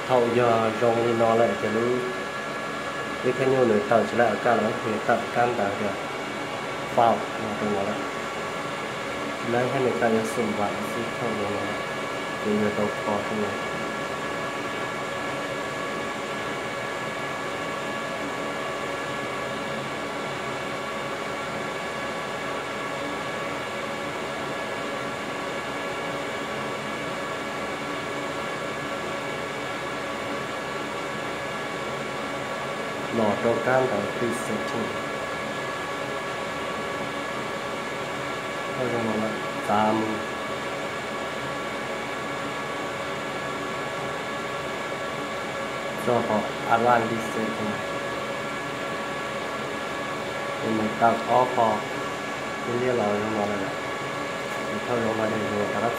Thaum yog zoo li no lawm ces lub, ib thaj nyuj nws tawm tsis lawm kaj lawm, nws tawm kab ntawv tias faus no rau no lawm. Lawv thiab nws tawm yuav xum vam xwb, thaum zoo no lawm ces yuav tau kho xwb no. Los rau kab ntawv presetting, txav mus txog qhov advanced presetting, ces nws tawm ob qho ib liab los zoo no lawm. Ces thaum zoo no ces yus rov qab